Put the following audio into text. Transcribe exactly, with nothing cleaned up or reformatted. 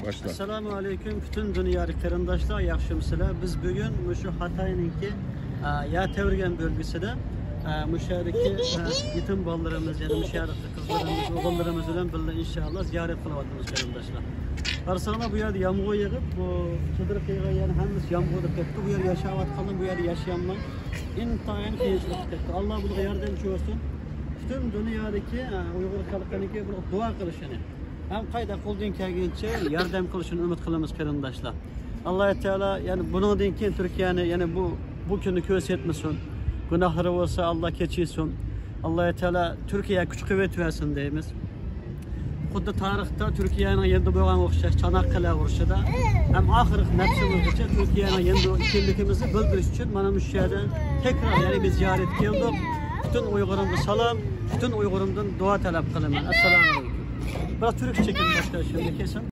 باشلا. ئەسسالامۇ ئەلەيكۇم، پۈتۈن دۇنيادىكى قېرىنداشلار، ياخشىمۇسىلەر؟ بىز بۈگۈن مۇشۇ خاتاينىڭكى، ئە، يەر تەۋرىگەن بۆلگىسىدە، ئە، مۇشۇ يەردىكى، ئە، يېتىم بالىلىرىمىز، يەنى مۇشۇ يەردىكى قىزلىرىمىز، ئوغۇللىرىمىز بىلەن بىللە ئىنشائاللا زىيارەت قىلىۋاتىمىز قېرىنداشلار. قارىساڭلار، بۇ يەردە يامغۇر يېغىپ، بۇ چېدىر قىيغان يەرنىڭ ھەممىسى يامغۇر بولۇپ كەتتى. بۇ يەردە ياشاۋاتقانلار بۇ يەردە ياشىيالماي، ئىنتايىن قىيىنچىلىقتا كەتتى. ئاللا بۇلارغا ياردەمچى بولسۇن. پۈتۈن دۇنيادىكى، ئە، ئۇيغۇر خەلقىنىڭكى بۇلارغا دۇئا قىلىشىنى ھەم قايدا قولدىن كەلگىنىچە ياردەم قىلىشىنى ئۈمىد قىلىمىز قېرىنداشلار. ئاللا تائالا يەنە بۇنىڭدىن كېيىن تۈركىيەنى يەنە بۇ، بۇ كۈننى كۆرسەتمىسۇن. گۇناھلىرى بولسا ئاللا كەچۈرسۇن. ئاللا تائالا تۈركىيەگە كۈچ قۇۋۋەت بەرسۇن دەيمىز. خۇددى تارىختا تۈركىيەنىڭ يېنىدا بولغان ئوخشاش چاناققەلە ئۇرۇشىدا ھەم ئاخىرقى نەپسىمىزگىچە تۈركىيەنىڭ يېنىدا ئىكەنلىكىمىزنى بىلدۈرۈش ئۈچۈن مانا مۇشۇ يەردە تەكرار يەنە بىر زىيارەتكە كەلدۇق. پۈتۈن ئۇيغۇرۇمغا سالام، پۈتۈن ئۇيغۇرۇمدىن دۇئا تەلەپ قىلىمەن. ئەسسالامۇ ئەلەيكۇم. بىراق تۈركچە ئىكەن باشقا شۇنى كەسىم.